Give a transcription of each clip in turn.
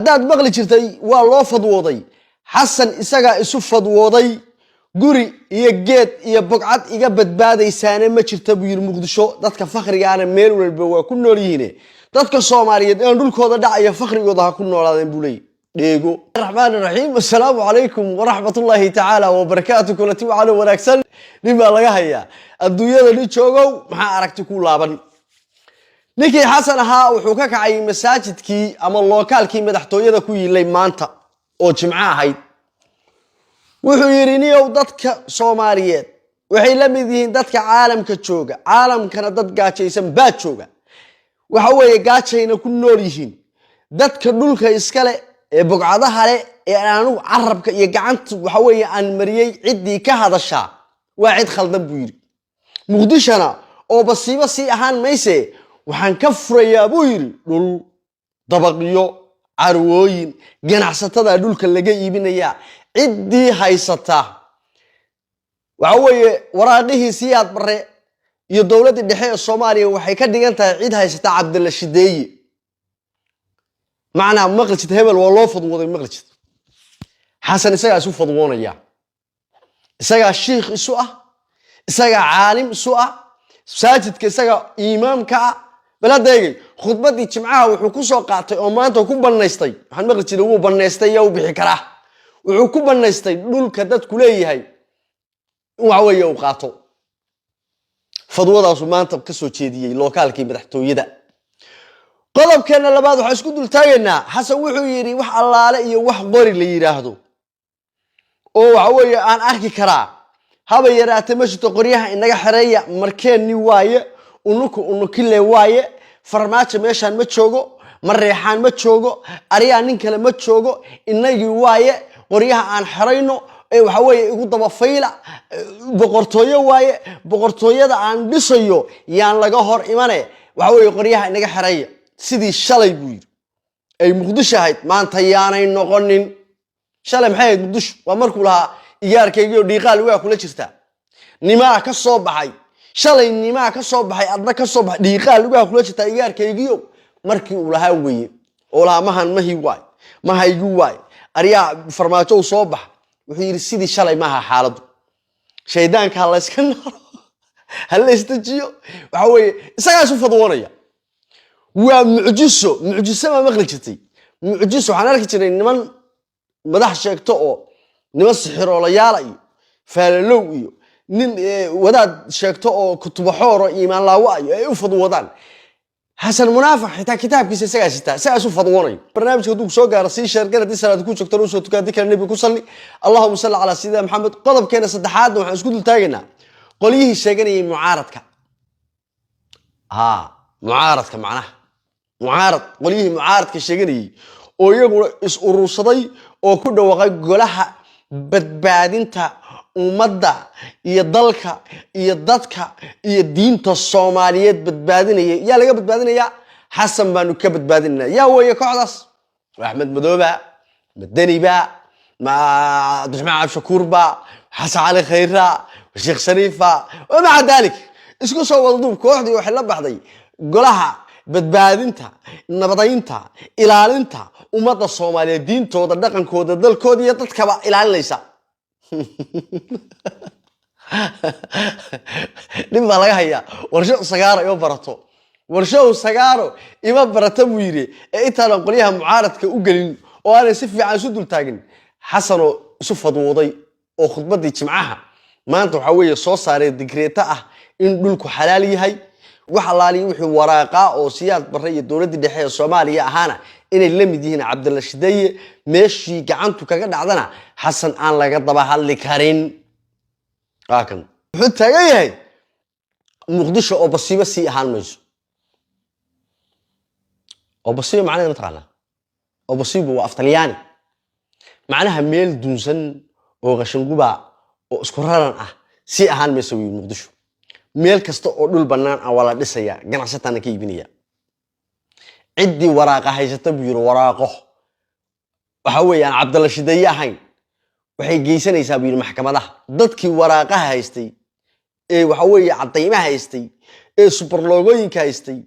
Haddaad maqli jirtay waa loo fadwooday, Xasan isagaa isu fadwooday. Guri iyo geed iyo bogcad iga badbaadaysaane ma jirta, buu yidhi. Muqdisho dadka fakhrigaana meel walba waa ku nool yihiine, dadka Soomaaliyeed een dhulkooda dhacaya fakhrigooda ha ku noolaadeen, buu leeyay. Dheego. Raxmaan raxiim. Assalaamu calaykum waraxmatullaahi tacaala wabarakaatu. Kulanti wacalo wanaagsan. Nin baa laga hayaa adduunyada, nin joogow, maxaa aragti ku laaban? Ninkii Xasan ahaa wuxuu ka kacay masaajidkii ama lookaalkii madaxtooyada ku yiilay maanta oo Jimco ahayd. Wuxuu yidhi: "Niyow, dadka Soomaaliyeed waxay la mid yihiin dadka caalamka jooga, caalamkana dad gaajaysan baa jooga. Waxa weeye gaajayna ku nool yihiin. Dadka dhulka iskale ee bogcadaha leh ee anugu carabka iyo gacanta waxa weeye aan mariyey, ciddii ka hadashaa waa cid khaldan," buu yidhi. "Muqdishona oo basiibo sii ahaan mayse, waxaan ka furayaa," buu yidhi, "dhul, dabaqyo, carwooyin. Ganacsatada dhulka laga iibinayaa, ciddii haysata waxa weeye waraaqihii Siyaad Barre iyo dowladdii dhexe ee Soomaaliya waxay ka dhigan tahay cid haysata Cabdalla Shideeye." Macnaa maqlijid hebel waa loo fadwooday, maqlijid Xasan isagaa isu fadwoonaya, isagaa shiikh isu ah, isagaa caalim isu ah, masaajidka isagaa imaamka ah. Bal hadda eegay, khudbaddii Jimcaha wuxuu ku soo qaatay oo maanta ku bannaystay. Waxaan maqli jiray wuu bannaystay, yaa u bixi karaa? Wuxuu ku bannaystay dhulka dadku leeyahay in waxa weeye uu qaato. Fadwadaasu maanta ka soo jeediyey lookaalkii madaxtooyada. Qodobkeena labaad waxaan isku dultaagaynaa, Xasan wuxuu yidhi wax allaale iyo wax qori la yidhaahdo oo waxa weeye aan arki karaa haba yaraate ma jirto. Qoryaha inaga xereeya, markeenni waaye, unuku unukile waaye. Farmaajo meeshaan ma joogo, Mareexaan ma joogo, aryaa nin kale ma joogo, inagii waaye. Qoryaha aan xerayno ee waxa weeye igu dabafayla. Boqortooyo waaye, boqortooyada aan dhisayo yaan laga hor imane. Waxa weeye qoryaha inaga xereeya. Sidii shalay, buu yidhi, ay Muqdisho ahayd, maanta yaanay noqonin. Shalay maxay ahayd Muqdisho? Waa markuu lahaa igaarkaygiio dhiiqaal waa kula jirtaa. Nimaa ka soo baxay shalay, nimaa ka soo baxay, adna ka soo baxay, dhiiqaal lugaha kula jirtaa igaarkaygiio markii uu lahaa weye, oo lahaa mahan mahi waay, mahaygi waay, aryaa Farmaajo soo bax. Wuxuu yidhi sidii shalay maaha xaaladdu, shaydaanka ha layska naro, ha la isdejiyo. Waxa weeye isagaa isu fadwoonaya. Waa mucjiso. Mucjiso maa maqli jirtay? Mucjiso waxaan arki jiray niman madax sheegto oo niman sixiroolayaala iyo faalalow iyo nin wadaad sheegto oo kutubaxoor oo iimaan laawa iyo ay u fadwoodaan. Xasan Munaafiq xitaa kitaabkiisa isagaa sitaa, isagaa isu fadwoonayo. Barnaamijka hadduu soo gaaro, sii share gar. Haddii salaad ku joogtana usoo tuka, haddii kale Nebi ku salli. Allahuma salli calaa sayidina Maxamed. Qodobkeena saddexaadna waxaan isku dul taagaynaa qolyihii sheeganayay mucaaradka. Ha, mucaaradka, macnaha mucaarad, qolyihii mucaaradka sheeganayay oo iyaguna is urursaday oo ku dhawaaqay golaha badbaadinta ummadda iyo dalka iyo dadka iyo diinta Soomaaliyeed badbaadinaya. Yaa laga badbaadinayaa? Xasan baanu ka badbaadinayna. Yaa weeye kooxdaas? Waa Axmed Madooba, ma Deniba, ma Cabdiraxmaan Cabdishakuurba, Xasan Cali Khayra, Sheekh Shariifa? Wamaca daalik, isku soo wada duub, kooxdii waxay la baxday golaha badbaadinta, nabadaynta, ilaalinta ummadda Soomaaliyeed, diintooda, dhaqankooda, dalkooda iyo dadkaba ilaalinaysa. Dhib baa laga hayaa. Warsho sagaaro ima barato, warshow sagaaro ima barata, buu yidhi. Ee intaanan qolyaha mucaaradka u gelin oo aanay si fiican isu dul taagin, Xasanoo isu fadwooday oo khudbaddii Jimcaha maanta waxaa weeye soo saaray digreeto ah in dhulku xalaal yahay, wax allaaliyi wixii waraaqaa oo Siyaad Barre iyo dowladdii dhexe ee Soomaaliya ahaana inay la mid yihiin Cabdalla Shideeye, meeshii gacantu kaga dhacdana Xasan aan laga daba hadli karin. Waa kan wuxuu taagan yahay: Muqdisho oo basiibo sii ahaan mayso. Oo basiibo macnaheeda mataqaanaa? Oo basiibo waa af Talyaani, macnaha meel dunsan oo qashinguba oo isku raran ah sii ahaan mayso wiil. Muqdisho meel kasta oo dhul bannaan ah waa la dhisayaa, ganacsataana ka iibinaya. Ciddii waraaqa haysata, buu yiri, waraaqo waxa weeyaan Cabdalla Shideeye ahayn, waxay geysanaysaa, buu yidhi, maxkamadaha. Dadkii waraaqaha haystay ee waxa weeye caddaymaha haystay ee subarloogooyinka haystay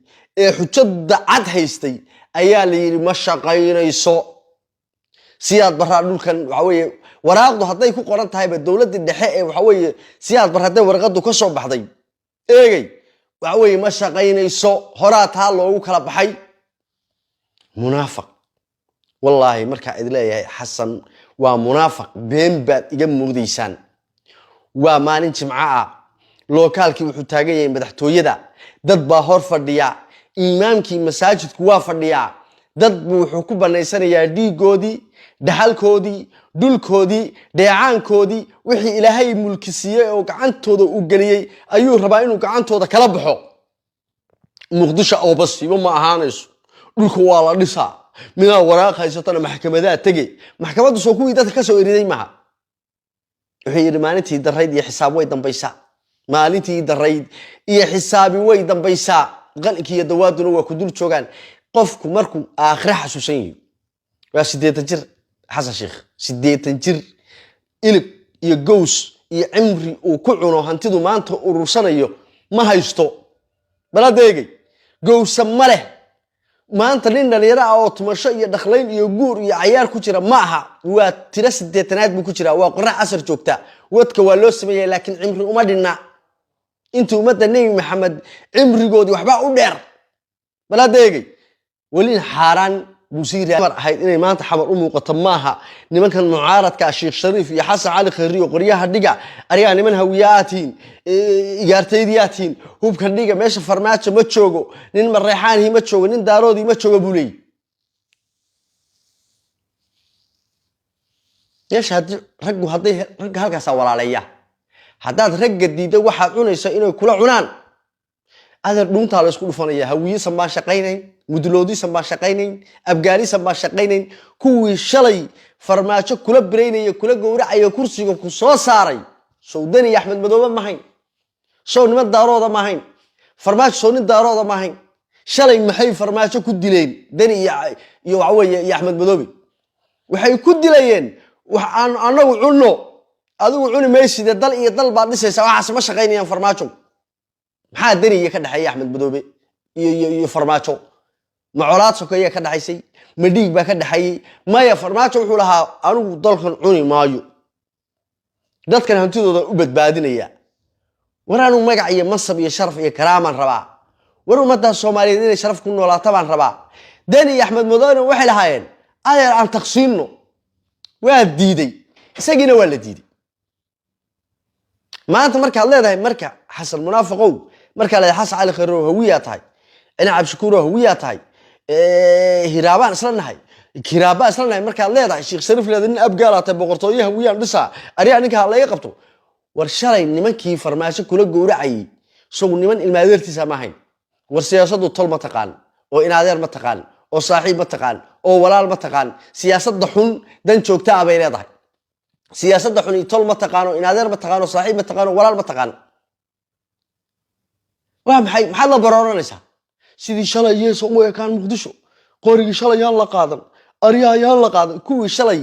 ee xujada cad haystay ayaa la yidhi ma shaqaynayso. Siyaad Baraa dhulkan waxa weeye waraaqdu hadday ku qoran tahayba dowladdii dhexe ee waxa weeye Siyaad Barre hadday warqaddu ka soo baxday, eegay, waxa weeye ma shaqaynayso. Horaa taa loogu kala baxay. Munaafaq, wallaahi markaa idin leeyahay Xasan waa munaafaq, been baad iga moodaysaan. Waa maalin Jimco ah, lookaalkii wuxuu taagan yahay madaxtooyada, dad baa hor fadhiya, imaamkii masaajidku waa fadhiyaa. Dad buu wuxuu ku banaysanayaa dhiigoodii, dhaxalkoodii, dhulkoodii, dheecaankoodii, wixii Ilaahay mulki siiyey oo gacantooda uu geliyey ayuu rabaa inuu gacantooda kala baxo. Muqdisho oo basiibo ma ahaanayso, dhulka waa la dhisaa, midaa waraaq haysatana maxkamadaa tege. Maxkamaddu soo kuwii dadka kasoo eriday maha? Wuxuu yidhi maalintii darayd iyo xisaab way dambaysaa, maalintii darayd iyo xisaabi way dambaysaa, qalinkii iyo dawaaduna waa ku dul joogaan. Qofku markuu aakhire xasuusan yihi, waa 80 jir Xasan Sheikh, 80 jir, ilig iyo gows iyo cimri uu ku cuno hantidu maanta urursanayo ma haysto. Baladeegay, gowsa ma leh. Maanta nin dhalinyaro ah oo tumasho iyo dhakhlayn iyo guur iyo cayaar ku jira ma aha. Waa tiro 80aad buu ku jiraa, waa qorax casar joogta. Wadka waa loo sameeya, laakiin cimri uma dhinna. Intii ummadda Nebi Maxamed cimrigoodii waxbaa u dheer. Baladeegay, welina xaaraan buu sii mar ahayd inay maanta Xamar u muuqato maaha. Nimankan mucaaradka, Sheekh Shariif iyo Xasan Cali Khayri iyo qoryaha dhiga, arigaa niman hawiyaa tihiin, igaartaydiyaa tihiin, hubka dhiga. Meesha Farmaajo ma joogo, nin Mareexaanihii ma joogo, nin Daaroodii ma joogo buu leeyahy. Meesha haddii raggu hadday ragga halkaasaa walaaleeya, haddaad ragga diidda waxaad cunaysa inay kula cunaan, adeer dhuuntaa la isku dhufanaya. Hawiyisan baan shaqaynayn, muduloodisan baan shaqaynayn, Abgaalisan baan shaqaynayn. Kuwii shalay Farmaajo kula biraynaya, kula gowracaya, kursiga ku soo saaray, Sowdani iyo Axmed Madoobe ma hayn? Sow niman Daarooda ma hayn? Farmaajo sow nin Daarooda ma hayn? Shalay maxay Farmaajo ku dileen Dani iyo waxaweeye iyo Axmed Madoobe? Waxay ku dilayeen wax aan anagu cunno, adigu cuni mayside, dal iyo dal baad dhisaysaa. Waxaas ma shaqaynayaan. Farmaajo maxaa Dani iyo ka dhexeeya, Axmed Madoobe iyo Farmaajo? Ma colaad sokeeya ka dhexaysay? Ma dhiig baa ka dhexeeyey? Maya. Farmaajo wuxuu lahaa anigu dalkan cuni maayo, dadkan hantidooda u badbaadinaya. War anigu magac iyo mansab iyo sharaf iyo karaamaan rabaa. War ummaddaa Soomaaliyeed inay sharaf ku noolaato baan rabaa. Deni iyo Axmed Madoobe waxay lahaayeen adeer aan taqsiinno. Waa diiday, isagiina waa la diiday. Maanta markaad leedahay marka Xasan munaafaqow, markaa leedahay Xasan Cali Khayrow hawiyaa tahay, ina Cabdishakuurow hawiyaa tahay, Hiraabaan isla nahay, hiraabaan isla nahay, markaad leedahay Sheekh Shariif leedahay nin Abgaalaa tahay, boqortooyo hawiyaan dhisaa, ariyaa ninka ha laga qabto. War shalay nimankii Farmaajo kula gowracayay isagu niman ilmaadeertiisa ma ahayn? War siyaasaddu tol ma taqaan, oo inadeer ma taqaan, oo saaxiib ma taqaan, oo walaal ma taqaan. Siyaasadda xun dan joogta ah bay leedahay. Siyaasadda xun iyo tol ma taqaano, inadeer ma taqaano, saaxiib ma taqaano, walaal ma taqaan. Waa maxay? Maxaad la barooranaysaa? Sidii shalay yeeso u ekaan Muqdisho, qorigii shalay yaan la qaadan, aryaha yaan la qaadan. Kuwii shalay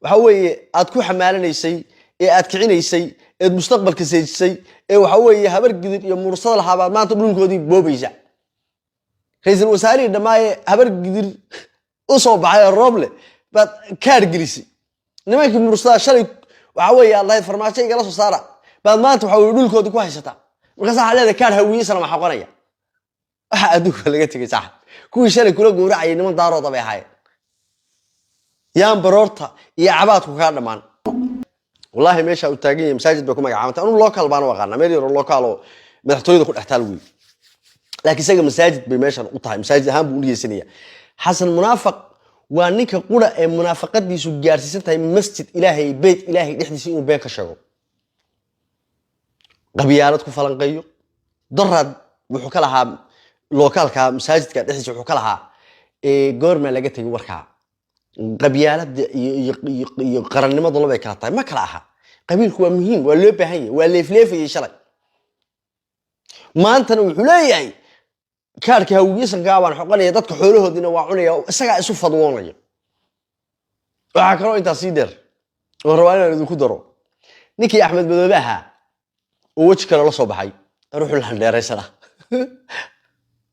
waxa weeye aad ku xamaalanaysay ee aad kicinaysay eed mustaqbalka seejisay ee waxa weeye Habar Gidir iyo Mursada lahaabaad maanta dhulkoodii boobaysa. Ra-iisul wasaarihii dhammaaye Habar Gidir u soo baxay ee Rooble baad kaar gelisay. Nimankii Mursada shalay waxa weeye aad lahayd Farmaajo igala soo saara baad maanta waxa weye dhulkoodii ku haysataa. Markaas waxaa leedahay kaar hawiyeysana ma xoqonaya. Waxa adduunka laga tegay saaxib. Kuwii shalay kula gowracayay niman Daarooda bay ahaayeen. Yaan baroorta iyo cabaadku kaa dhammaan. Wallaahi meesha uu taagan yahay masaajid bay ku magacaabantay. Anu local baan u aqaanaa, meel yaroo local oo madaxtooyada ku dhex taal wey, laakiin isaga masaajid bay meeshan u tahay, masaajid ahaan buu u niyeysanaya. Xasan Munaafaq waa ninka qura ee munaafaqadiisu gaarsiisan tahay masjid Ilaahay, beyt Ilaahay dhexdiisa inuu been ka sheego, qabyaalad ku falanqeeyo. Doraad wuxuu ka lahaa lookaalka masaajidka dhexdiisa, wuxuu ka lahaa goormaa laga tegay warkaa qabyaalada iyo qarannimadu labay kala tahay? Ma kala aha. Qabiilku waa muhiim, waa loo baahan yahay, waa leefleefayay shalay. Maantana wuxuu leeyahay kaarka hawiyasankaa baan xoqanaya, dadka xoolahoodiina waa cunaya, isagaa isu fadwoonaya. Waxaa kaloo intaa sii dheer oo rabaa inaan idinku daro, ninkii Axmed Madoobe ahaa oo weji kale la soo baxay, ruuxu landheeraysana.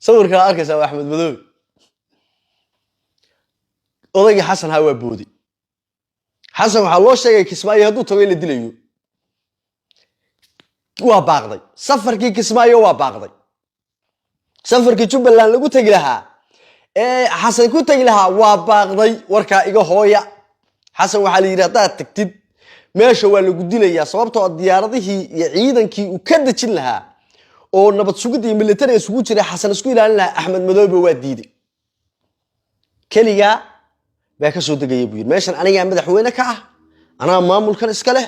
Sawirkaa arkaysaa waa Axmed Madoobe. Odaygii Xasan haa waa boodi. Xasan waxaa loo sheegay Kismaayo hadduu tago in la dilayo. Waa baaqday safarkii Kismaayo, waa baaqday safarkii Jubbaland lagu tegi lahaa ee Xasan ku tegi lahaa, waa baaqday. Warkaa iga hooya. Xasan waxaa la yidhi haddaad tagtid meesha waa lagu dilayaa, sababtoo diyaaradihii iyo ciidankii uu ka dejin lahaa oo nabad sugidda iyo militariga isugu jiray, Xasan isku ilaalin lahaa, Axmed Madoobe waa diiday. Keligaa baa ka soo degaya buu yidhi meeshan. Anigaa madaxweyne ka ah, anaa maamulkan iska leh,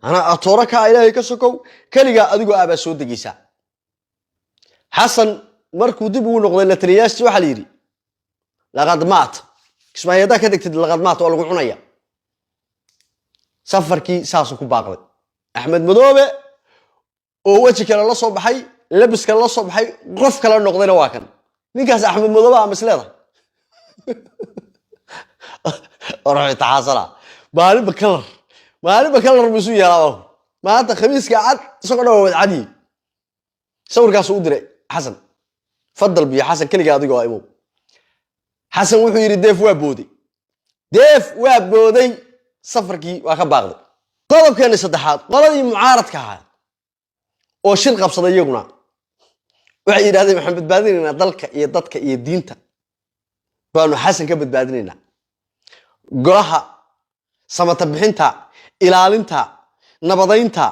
anaa atooro ka ah, Ilaahay ka sokow. Keligaa adigoo ah baa soo degaysaa. Xasan markuu dib ugu noqday la taliyayaashii, waxaa la yidhi laqad maat Kismaayo haddaa ka degtid, laqad maat, waa lagu cunaya. Safarkii saasuu ku baaqday. Axmed Madoobe oo weji kale la soo baxay, labis kale la soo baxay, qof kale noqdayna waa kan. Ninkaas Axmed Madoobe ama isleedahay taxaasala, maalinba kalar, maalinba kalar buu isu yeelaa. Maanta khamiiska cad isagoo dhan waa wad cadiyi. Sawirkaasuu u diray Xasan: fadal biyo Xasan, keliga adigoo imow. Xasan wuxuu yidhi deef waa booday, deef waa booday, safarkii waa ka baaqday. Qodobkeeni saddexaad, qoladii mucaaradka ahaa oo shir qabsaday iyaguna waxay yidhahdeen waxaan badbaadinaynaa dalka iyo dadka iyo diinta, baanu Xasan ka badbaadinaynaa. Golaha samata bixinta, ilaalinta, nabadaynta,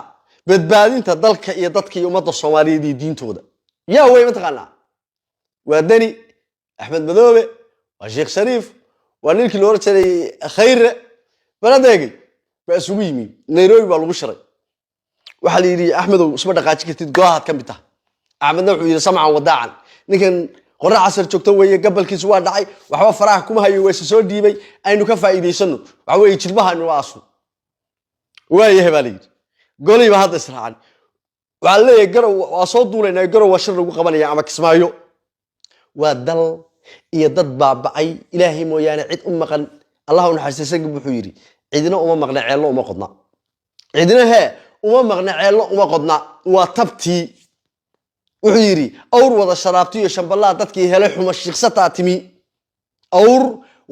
badbaadinta dalka iyo dadka iyo ummadda Soomaaliyeed iyo diintooda yaa wey mataqaanaa? Waa Deni, Axmed Madoobe, waa Sheekh Shariif, waa ninkii loola jiray Khayre baladeegay baa isugu yimi. Nairobi baa lagu shiray. Waxaa la yidhi Axmedow, isma dhaqaaji kartid, golahaad ka mid taha. Axmedna wuxuu yidhi samcan wadaacan. Ninkan qorax casar joogto weeye, gabalkiisu waa dhacay, waxba faraha kuma hayo, waa isa soo dhiibay, aynu ka faa'iidaysano, waxa weeye jilbaha aynu aasu. Waayahay baa la yidhi. Golihii baa hadda israacan. Waxaa la leeyahay Garow waa soo duulaynaa, Garow waa shir lagu qabanaya ama Kismaayo. Waa dal iyo dad baaba'ay, Ilaahay mooyaane cid u maqan. Allah u naxariistay Sangib wuxuu yidhi cidina uma maqna, ceello uma qodna. Cidina hee uma maqna, ceello uma qodna. Waa tabtii. Wuxuu yidhi awr wada sharaabti iyo shamballaa dadkii helay xuma shiiksataa timi. Awr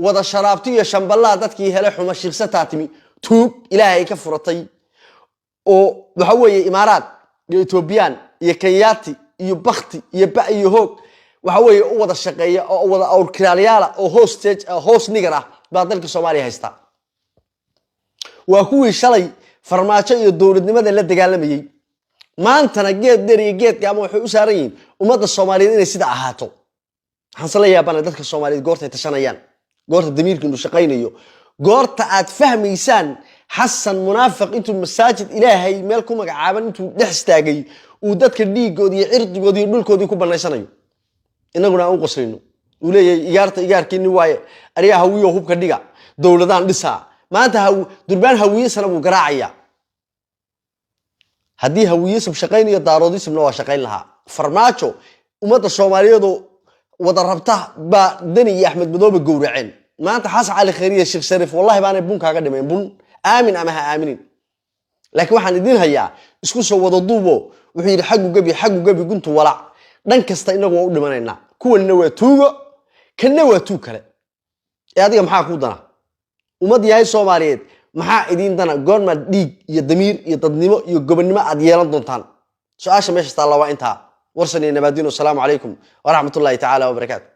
wada sharaabti iyo shamballaa dadkii helay xuma shiiksataa timi. Tuug Ilaahay ka furatay oo waxa weeye Imaaraad iyo Etoobiyaan iyo Kenyaati iyo bakti iyo ba iyo hoog waxa weeye u wada shaqeeya oo wada awr kiraalyaala oo hostage, hoos nigar ah baa dalka Soomaaliya haysta. Waa kuwii shalay Farmaajo iyo dowladnimada la dagaalamayey, maantana geed dheer iyo geed gaaban waxay u saaran yihiin ummadda Soomaaliyeed inay sida ahaato. Waxaan se la yaabana dadka Soomaaliyeed goortay tashanayaan, goorta damiirkiinu shaqaynayo, goorta aad fahmaysaan Xasan munaafiq intuu masaajid Ilaahay meel ku magacaaban intuu dhex istaagay uu dadka dhiigoodi iyo cirdigoodi iyo dhulkoodii ku banaysanayo, inaguna aan u qoslayno. Uu leeyahay igaarta igaarkiini waaye, aryaa Hawiyo hubka dhiga, dowladaan dhisaa. Maanta durbaan Hawiyesana buu garaacayaa. Haddii Hawiyism shaqaynayo, Daaroodismna waa shaqayn lahaa. Farmaajo ummadda Soomaaliyeedoo wada rabta baa Deni iyo Axmed Madoobe gowraceen. Maanta Xasan Cali Khayriya, Sheekh Shariif, wallahi baanay bun kaaga dhimayn. Bun aamin ama ha aaminin, laakiin waxaan idiin hayaa isku soo wada duubo. Wuxuu yidhi xaggu gebi, xaggu gebi, guntu walac. Dhan kasta inagu waa u dhimanaynaa. Kuwanna waa tuugo, kanna waa tuug kale. Ee adiga maxaa kuu dana? Ummad yahay Soomaaliyeed, maxaa idiin dana? Goormaad dhiig iyo damiir iyo dadnimo iyo gobonnimo aad yeelan doontaan? Su-aasha meesha taalla waa intaa. Warsan iyo nabaadiin. Wasalaamu calaykum waraxmatullahi tacaala wabarakaatu.